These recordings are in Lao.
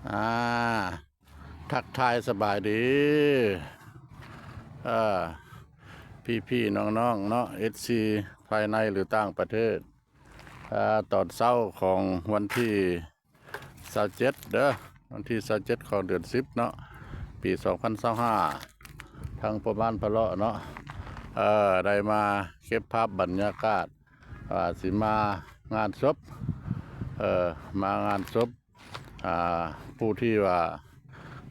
ອ່າ ທັກທາຍສະບາຍດີ ເອີ ພີ່ໆ ນ້ອງໆ ເນາະ ເອັຟຊີ ພາຍໃນ ຫຼື ຕ່າງປະເທດ. ເອີ ຕອນເຊົ້າຂອງວັນທີຊາວເຈັດເດີ ວັນທີຊາວເຈັດ ຂອງເດືອນສິບເນາະ ປີສອງພັນຊາວຫ້າ ທາງພໍ່ບ້ານພະເລາະເນາະ ເອີ ໄດ້ມາເກັບພາບບັນຍາກາດ ວ່າຊິມາງານສົບ ເອີ ມາງານສົບ ອ່າ ຜູ້ທີ່ວ່າ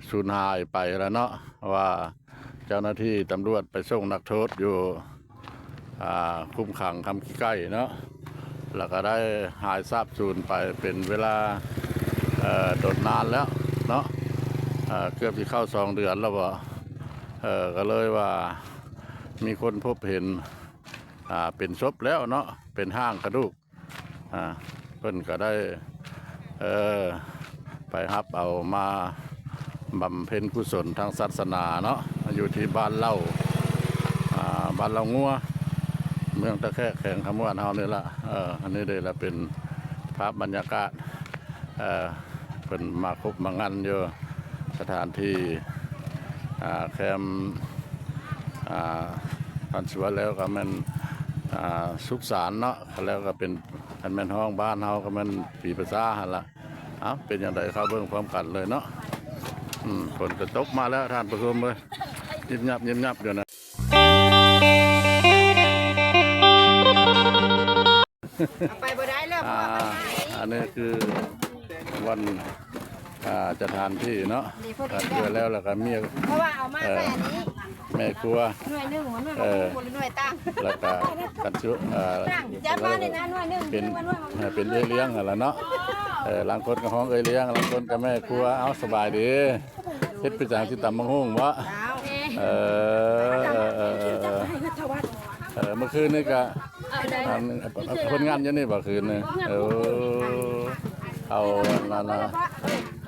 ສູນຫາຍໄປຫັ້ນລະເນາະ ວ່າເຈົ້າໜ້າທີ່ຕຳຫຼວດໄປສົ່ງນັກໂທດຢູ່ ອ່າ ຄຸມຂັງຄຳຂີ້ໄກ່ເນາະ ແລ້ວກໍໄດ້ຫາຍສາບສູນໄປເປັນເວລາ ເອີ ດົນນານແລ້ວເນາະ ເອີ ເກືອບຊິເຂົ້າສອງເດືອນແລ້ວບໍ ເອີ ກໍເລີຍວ່າມີຄົນພົບເຫັນ ອ່າ ເປັນສົບແລ້ວເນາະ ເປັນຮ່າງກະດູກ ອ່າ ເພິ່ນກໍໄດ້ ເອີ ໄປຮັບເອົາມາບຳເພັນກຸສົນທາງສາສະໜາເນາະ ຢູ່ທີ່ບ້ານເລົ່າ ອ່າ ບ້ານເລົ່າງົວ ເມືອງຕາແຄກ ແຂວງຄຳມ່ວນເຮົານີ້ລະ ເອີ ອັນນີ້ເດ້ລະເປັນພາບບັນຍາກາດ ເອີ ເພິ່ນມາຄົບມາງັນຢູ່ສະຖານທີ່ ອ່າ ແຄມ ອ່າ ຄັນຊິວ່າແລ້ວກໍແມ່ນ ອ່າ ສຸກສານເນາະ ແລ້ວກໍເປັນ ຄັນແມ່ນຮ້ອງບ້ານເຮົາກໍແມ່ນປີປະຊາຫັ້ນລະ. ເອົ້າ ເປັນຈັ່ງໃດເຂົ້າເບິ່ງພ້ອມກັນເລີຍເນາະ. ອືມ ຝົນກໍຕົກມາແລ້ວທ່ານຜູ້ຊົມເອີຍ ຍິບຍັບຍິບຍັບຢູ່ນະ. ເອົາໄປບໍ່ໄດ້ແລ້ວ ເພາະວ່າມັນໄໝ້ ອັນນີ້ຄືວັນ ອ່າ ສະຖານທີ່ເນາະ ນີ້ພໍດີ ເອີ ແລ້ວ ແລ້ວກໍເມຍ ເພາະວ່າເອົາມາ ເອີ ໃສ່ອັນນີ້ ແມ່ຄົວ ໜ່ວຍໜຶ່ງ ໜ່ວຍ ເອີ ໝາກຫຸ່ງ ຫຼື ໜ່ວຍຕ່າງ ແລ້ວກໍຄັນຊິ ເອີ ຕ່າງ ຢ່າມາເລີຍນະ ໜ່ວຍໜຶ່ງ ເປັນ ໜ່ວຍ ເອີ ເປັນເອື້ອຍລ້ຽງຫັ້ນລະເນາະ ເອີ ລາງຄົນກໍຮ້ອງເອື້ອຍລ້ຽງ ລາງຄົນກໍແມ່ຄົວ. ເອົ້າ ສະບາຍດີ ເຮັດຄືຈັ່ງຊິຕຳບັກຫຸ່ງບໍ? ເຈົ້າ ເອີ ເອີ ເອີ ເອີ ເອີ ເມື່ອຄືນນີ້ກະ ອັນ ເພິ່ນງັນຢູ່ນີ້ບໍ ຄືນນີ້? ເອີ ເອົາອັນນັ້ນນະ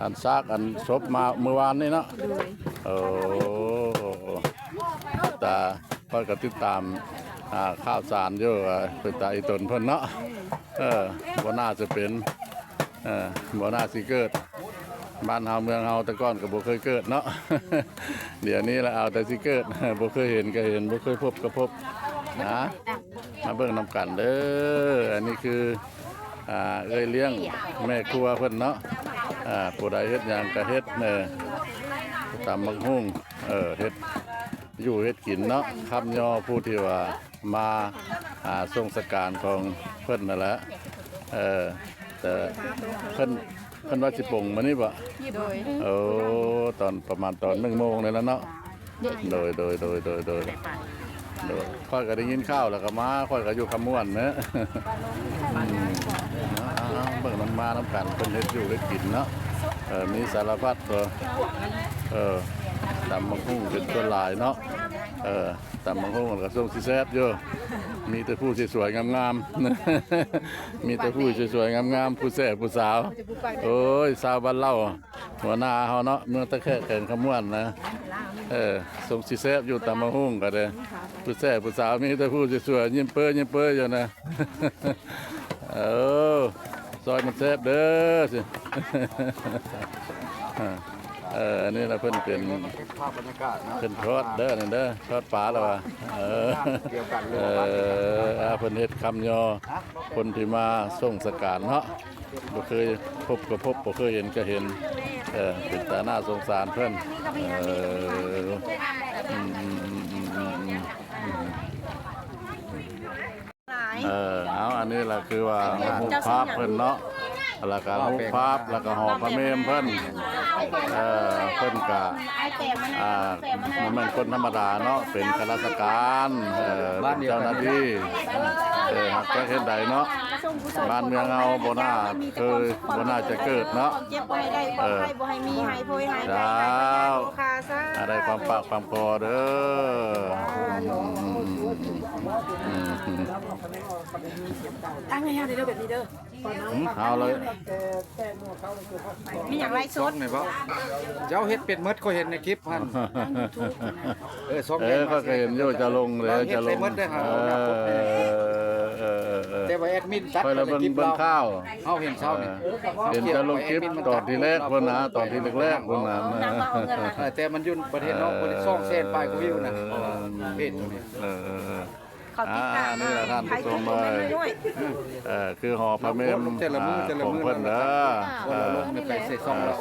ອັນຊາກອັນສົບມາມື້ວານນີ້ເນາະ. ໂດຍ ໂອ້ ຕາ ຂ້ອຍກໍຕິດຕາມ ອ່າ ຂ່າວສານຢູ່ ເປັນຕາອີຕົນເພິ່ນເນາະ. ເອີ ບໍ່ໜ້າຈະເປັນ ເອີ ບໍ່ໜ້າຊິເກີດ ບ້ານເຮົາເມືອງເຮົາແຕ່ກ່ອນກໍບໍ່ເຄີຍເກີດເນາະ. ດຽວນີ້ລະເອົາແຕ່ຊິເກີດ ບໍ່ເຄີຍເຫັນກໍເຫັນ ບໍ່ເຄີຍພົບກໍພົບນະ. ມາເບິ່ງນຳກັນເດີ ອັນນີ້ຄື ອ່າ ເອື້ອຍລ້ຽງແມ່ຄົວເພິ່ນເນາະ. ອ່າ ຜູ້ໃດເຮັດຫຍັງກໍເຮັດ ເອີ ຕຳບັກຫຸ່ງ ເອີ ເຮັດ ຢູ່ເຮັດກິນເນາະ ຄ້ຳຍໍຜູ້ທີ່ວ່າມາ ອ່າ ສົ່ງສະການຂອງເພິ່ນນັ້ນແຫຼະ. ເອີ ແຕ່ເພິ່ນ ເພິ່ນວ່າຊິປົງມື້ນີ້ບໍ? ໂດຍ ໂອ້ ຕອນປະມານຕອນໜຶ່ງໂມງນີ້ແຫຼະເນາະ. ໂດຍ ໂດຍ ໂດຍ ໂດຍ ໂດຍ ຂ້ອຍກໍໄດ້ຍິນຂ່າວແລ້ວກໍມາ ຂ້ອຍກໍຢູ່ຄຳມ່ວນເນາະ. ອືມ ເອົາໆ ເບິ່ງນຳ ມານຳກັນ ເພິ່ນເຮັດຢູ່ເຮັດກິນເນາະ. ເອີ ມີສາລະພັດຕົວ ເອີ ຕຳບັກຫຸ່ງເປັນສ່ວນຫຼາຍເນາະ. ເອີ ຕຳບັກຫຸ່ງກໍຊົງຊິແຊບຢູ່ ມີແຕ່ຜູ້ສວຍໆງາມໆ ມີແຕ່ຜູ້ສວຍໆງາມໆ ຜູ້ແຊບຜູ້ສາວ. ໂອ້ຍ ຊາວບ້ານເລົ່າ ຫົວໜ້າເຮົາເນາະ ເມືອງຕາແຄກ ແຂວງຄຳມ່ວນນະ. ເອີ ຊົງຊິແຊບຢູ່ຕຳບັກຫຸ່ງກໍໄດ້ ຜູ້ແຊບຜູ້ສາວ ມີແຕ່ຜູ້ສວຍໆ ຍິ້ມເປີ້ຍໆຢູ່ນະ. ເອີ ຊອຍມັນແຊບເດີ ຊິ ເອີ ອັນນີ້ລະເພິ່ນເປັນ ເປັນພາບບັນຍາກາດເນາະ ເພິ່ນທອດເດີ ອັນນີ້ເດີ ທອດປາລະວ່າ. ເອີ ດຽວກັນເລີຍ ເອີ ເພິ່ນເຮັດຄ້ຳຍໍຄົນທີ່ມາສົ່ງສະການເນາະ ບໍ່ເຄີຍພົບກໍພົບ ບໍ່ເຄີຍເຫັນກໍເຫັນ. ເອີ ເປັນຕາໜ້າສົງສານເພິ່ນ. ເອີ ອືມ ເອີ ເອົາ ອັນນີ້ລະຄືວ່າຮູບພາບເພິ່ນເນາະ ລະກະຮູບພາບ ລະກະຫໍພະເມມເພິ່ນ. ເອີ ເພິ່ນກະ ອ່າ ບໍ່ແມ່ນຄົນທຳມະດາເນາະ ເປັນຂ້າລາຊະການ ເອີ ເປັນເຈົ້າໜ້າທີ່. ເອີ ຫາກຈະເຮັດໃດເນາະ ບ້ານເມືອງເຮົາບໍ່ໜ້າເຄີຍ ບໍ່ໜ້າຈະເກີດເນາະ. ບໍ່ໃຫ້ມີ ໃຫ້ໂພຍ ໃຫ້ໄພ ເຈົ້າ ໃຫ້ໄພ ໃຫ້ໂພຄາ ສາທຸ ໃຫ້ໄດ້ຄວາມປາກຄວາມຄໍເດີ. ຕັ້ງໃຫ້ເຮົາເດີ ແບບນີ້ເດີ ເອົາເລີຍ ມີຫຍັງໄລສົດນີ້ບໍ? ເຈົ້າເຮັດເປັນໝົດ ຂ້ອຍເຫັນໃນຄລິບຫັ້ນ. ເອີ ຊ່ອງ ເອີ ຂ້ອຍກໍເຫັນຢູ່ ເຈົ້າລົງເລີຍ ເຈົ້າລົງ ເອີ ເອີ ເອີ ເອີ ແຕ່ວ່າແອດ ມິນຈັກ ຂ້ອຍລະເບິ່ງ ເບິ່ງຂ່າວ ເຮົາເຫັນເຊົ້ານີ້ ເອີ ເຫັນແຕ່ລົງຄລິບຕອນທີ່ແລກພຸ້ນນະ ຕອນທີ່ແລກໆພຸ້ນນະ ເອີ ແຕ່ມັນຢູ່ປະເທດນອກ ເອີ ເພິ່ນສອງແສນປາຍກວ່າວິວນະ ເອີ ເພຈໂຕນີ້ ເອີ ເອີ ເອີ ເຂົາຕິດຕາມ ອ່າ ນີ້ລະທ່ານຜູ້ຊົມເອີຍ ເອີ ຄືຫໍພະເມມ ແຕ່ລະມື້ ອ່າ ແຕ່ລະມື້ ຂອງເພິ່ນເດີ ເອີ ເອີ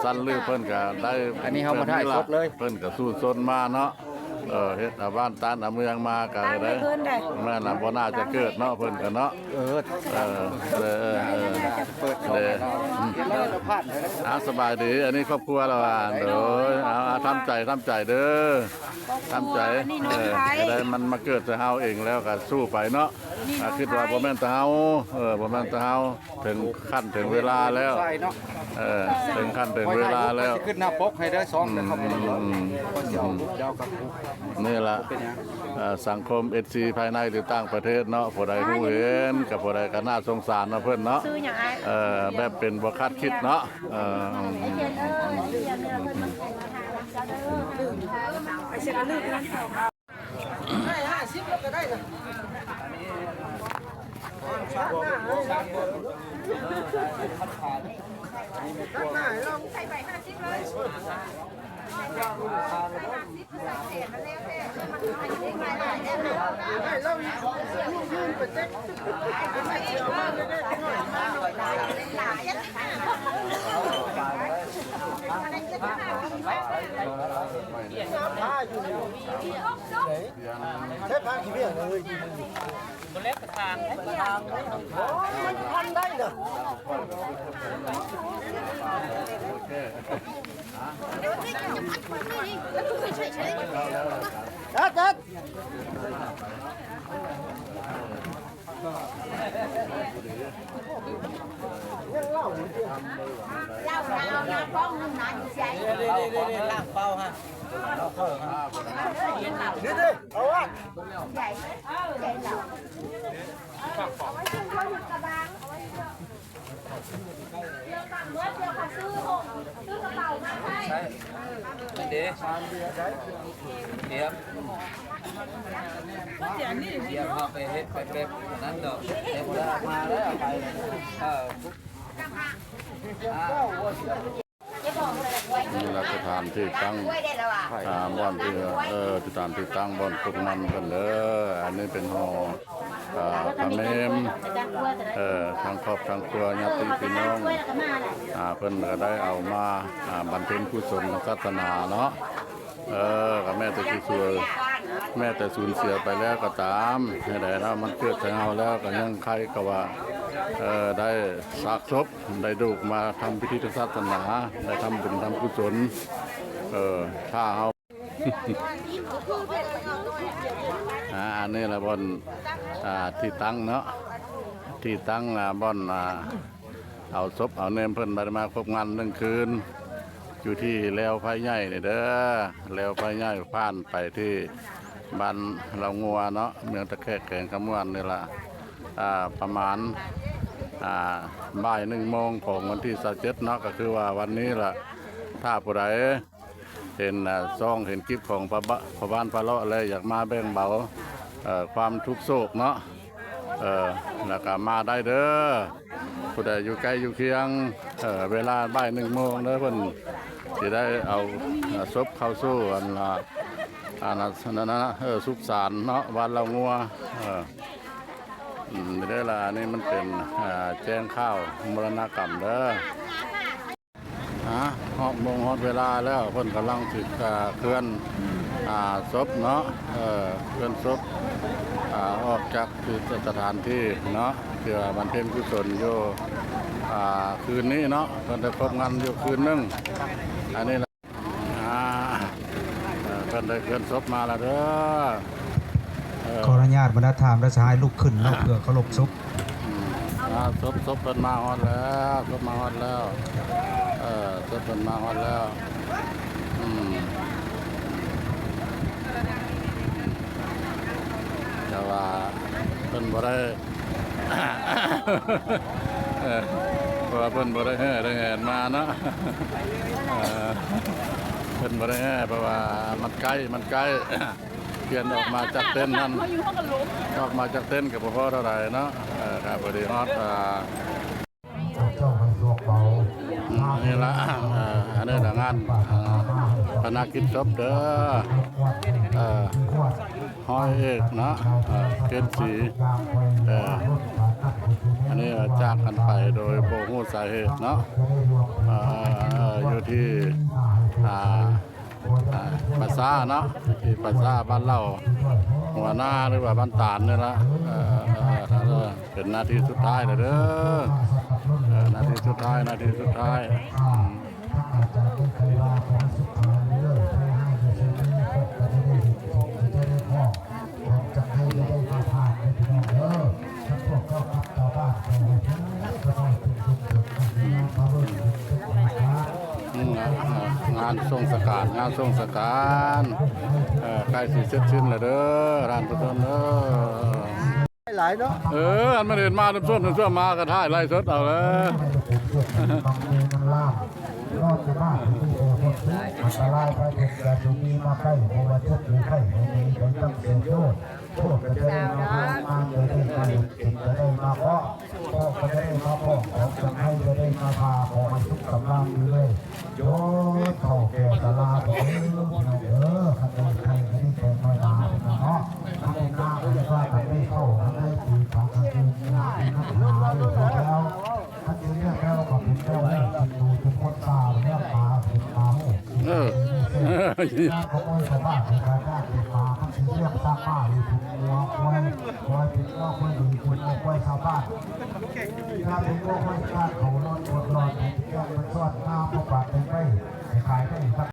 ຊັ້ນລືເພິ່ນກະໄດ້ ອັນນີ້ເຮົາມາຖ່າຍສົດເລີຍ ເພິ່ນກະສູ້ຊົນມາເນາະ ເອີ ເຮັດເອົາບ້ານຕານເອົາເມືອງມາກະໄດ້ ແມ່ນລະ ບໍ່ໜ້າຈະເກີດເນາະ ເພິ່ນກະເນາະ ເອີ ເອີ ເອີ ເອີ ເປີດຊ່ອງໃຫ້ລາວ ເອີ ອືມ ອ່າ ສະບາຍດີ ອັນນີ້ຄອບຄົວລາວ ໂດຍ ເອົາ ເອົາ ທຳໃຈ ທຳໃຈເດີ ທຳໃຈ ເອີ ໄດ້ມັນມາເກີດໃສ່ເຮົາເອງແລ້ວກະສູ້ໄປເນາະ ອ່າ ຄິດວ່າບໍ່ແມ່ນແຕ່ເຮົາ ເອີ ບໍ່ແມ່ນແຕ່ເຮົາ ເຖິງຂັ້ນເຖິງເວລາແລ້ວ ເອີ ເຖິງຂັ້ນເຖິງເວລາແລ້ວ ຊິຂຶ້ນໜ້າປົກໃຫ້ເດີ ຊ່ອງເດີ ເຂົ້າໄປເບິ່ງ ອືມ ເຈົ້າກັບ ນີ້ລະ ເອີ ສັງຄົມ ເອັຟຊີ ພາຍໃນ ຫຼື ຕ່າງປະເທດເນາະ ຜູ້ໃດຮູ້ເຫັນກັບຜູ້ໃດກະໜ້າສົງສານນຳເພິ່ນເນາະ ເອີ ແບບເປັນບໍ່ຄາດຄິດເນາະ ເອີ ໃຊ້ຜ້າຂີ້ເບຍເລີຍ ໂອ້ຍ ມັນພັນໄດ້ນະ ຕັດ ຕັດ. ນີ້ລະສະຖານທີ່ຕັ້ງ ອ່າ ບ່ອນທີ່ ເອີ ສະຖານທີ່ຕັ້ງບ່ອນກົກມັນເພິ່ນເດີ ອັນນີ້ເປັນຫໍ ອ່າ ພະເມມ ເອີ ທາງຄອບທາງຄົວ ຍາດຕິພີ່ນ້ອງ ອ່າ ເພິ່ນກະໄດ້ເອົາມາ ອ່າ ບຳເພັນກຸສົນທາງສາສະໜາເນາະ ເອີ ກະແມ້ແຕ່ຊິສູນ ແມ້ແຕ່ສູນເສຍໄປແລ້ວກະຕາມ ແນວໃດເນາະ ມັນເກີດໃສ່ເຮົາແລ້ວກະຍັງໃຄກະວ່າ ເອີ ໄດ້ຊາກສົບ ໄດ້ລູກມາທຳພິທີທາງສາສະໜາ ໄດ້ທຳບຸນທຳກຸສົນ ເອີ ຖ້າເຮົາ ອ່າ ອັນນີ້ລະບ່ອນ ອ່າ ທີ່ຕັ້ງເນາະ ທີ່ຕັ້ງ ອ່າ ບ່ອນ ອ່າ ເອົາສົບເອົາເນມເພິ່ນ ໄດ້ມາຄົບງານໜຶ່ງຄືນ ຢູ່ທີ່ແລວໄຟໃຫຍ່ນີ້ເດີ ແລວໄຟໃຫຍ່ຜ່ານໄປທີ່ບ້ານເລົ່າງົວເນາະ ເມືອງຕະແຄກ ແຂວງຄຳມ່ວນນີ້ລະ ອ່າ ປະມານ ອ່າ ບ່າຍໜຶ່ງໂມງຂອງວັນທີຊາວເຈັດເນາະ ກະຄືວ່າວັນນີ້ລະ ຖ້າຜູ້ໃດ ເຫັນ ອ່າ ຊ່ອງເຫັນຄລິບຂອງພໍ່ບ້ານ ພໍ່ບ້ານ ພະເລາະ ແລະ ຢາກມາແບ່ງເບົາ ເອີ ຄວາມທຸກໂສກເນາະ ເອີ ລະກະມາໄດ້ເດີ ຜູ້ໃດຢູ່ໃກ້ຢູ່ຄຽງ ເອີ ເວລາບ່າຍໜຶ່ງໂມງເດີ ເພິ່ນຊິໄດ້ເອົາ ເອີ ສົບເຂົ້າສູ່ ອັນ ອັນນັ້ນ ເອີ ສຸສານເນາະ ວັດເລົ່າງົວ ເອີ ອືມ ນີ້ເດີລະ ອັນນີ້ມັນເປັນ ອ່າ ແຈ້ງຂ່າວມໍລະນະກຳເດີ. ອ່າ ຮອດໂມງຮອດເວລາແລ້ວ ເພິ່ນກຳລັງຊິ ອ່າ ເຄື່ອນ ອ່າ ສົບເນາະ ເອີ ເຄື່ອນສົບ ອ່າ ອອກຈາກທີ່ສະຖານທີ່ເນາະ ທີ່ວ່າບຳເພັນກຸສົນຢູ່ ອ່າ ຄືນນີ້ເນາະ ເພິ່ນໄດ້ຄົບງານຢູ່ຄືນໜຶ່ງ ອັນນີ້ລະ ອ່າ ເອີ ເພິ່ນໄດ້ເຄື່ອນສົບມາແລ້ວເດີ ເອີ ຂໍອະນຸຍາດບັນດາທ່ານແລະສະຫາຍລຸກຂຶ້ນເນາະ ເພື່ອເຄົາລົບສົບ ອ່າ ສົບ ສົບເພິ່ນມາຮອດແລ້ວ ສົບມາຮອດແລ້ວ ເອີ ສົບເພິ່ນມາຮອດແລ້ວ ອືມ ແຕ່ວ່າເພິ່ນບໍ່ໄດ້ ເອີ ເພາະວ່າເພິ່ນບໍ່ໄດ້ແຫ່ໄດ້ແຫນມາເນາະ ເອີ ເພິ່ນບໍ່ໄດ້ແຫ່ ເພາະວ່າມັນໃກ້ ມັນໃກ້ ປ່ຽນອອກມາຈາກເຕັນນັ້ນ ອອກມາຈາກເຕັນກໍບໍ່ພໍເທົ່າໃດເນາະ. ເອີ ກໍພໍດີຮອດ ອ່າ ເຈົ້າໃຫ້ສວກເບົາ ອືມ ນີ້ລະ ເອີ ອັນນີ້ລະງານ ອ່າ ປານະກິດສົບເດີ ເອີ ຮ້ອຍເອກເນາະ ເອີ ເກນສີ ເອີ ອັນນີ້ຈາກກັນໄປໂດຍບໍ່ຮູ້ສາເຫດເນາະ ເອີ ຢູ່ທີ່ ອ່າ ອ່າ ປາສາເນາະ ທີ່ປາສາບ້ານເລົ່າຫົວນາ ຫຼືວ່າບ້ານຕານນີ້ລະ ເອີ ເປັນນາທີສຸດທ້າຍແລ້ວເດີ ເອີ ນາທີສຸດທ້າຍ ນາທີສຸດທ້າຍ ອືມ ອືມ ງານສົງສະການ ງານສົງສະການ ເອີ ໃກ້ຊິເສັດສິ້ນແລ້ວເດີ ທ່ານຜູ້ຊົມເດີ. ຫຼາຍເນາະ ເອີ ອັນມັນເຫັນມາຊວມໆ ມາກໍຖ່າຍໄລຟ໌ສົດເອົາເດີ. ອັນຕະລາຍໄພເພິ່ນແກ່ສຸນີມາໃກ້ ບໍ່ວ່າເຈັບຫຼືໄຂ້ ໃຫ້ໜີໄປທັງສິ້ນໂທດ ໂທດກໍຈະໄດ້ມາເພາະ ມານກໍໄດ້ມາເຮັດ ເຈັບກໍໄດ້ມາເພາະ ເພາະກໍຈະໄດ້ມາເພາະ ຂອງຈັກໄພກໍໄດ້ມາພາ ຂໍໃຫ້ສຸກສຳລານຢູ່ເລີຍ ໂຍມເຖົ້າແກ່ຊະລາເດີ ພີ່ນ້ອງເອີຍ ຄັນໄດ້ໄພກໍດີແຕ່ນ້ອຍໜາ ພີ່ນ້ອງເນາະ ຄັນໄດ້ນາກໍວ່າກັນໄດ້ເຂົ້າ ຄັນໄດ້ປີກາກະຄືນາ ເປັນນັກຫາໄດ້ແລ້ວ ຄັນຊິເລືອກແລ້ວກໍເປັນແນວນີ້ ກິນໝູກິນຄົນຊາແລ້ວ ປາເປັນປາໂມກ ເອີ ນາຂະໂມຍຊາວບ້ານ ເປັນການເປັນປາ ຄັນຊິລ້ຽງສັດປ່າ ຫຼືເປັນງົວຄວາຍ ຄວາຍເປັນງົວຄວາຍດີ ເປັນງົວຄວາຍຊາວບ້ານ ຖ້າເປັນງົວຄວາຍຊາວບ້ານ ເຂົາລອດ ລອດ ລອດ ໃຫ້ແກ້ງມັນຊອດ ງາມບໍ່ປານໃດໄປ ໃຫ້ຂາຍໄດ້ ຮັບ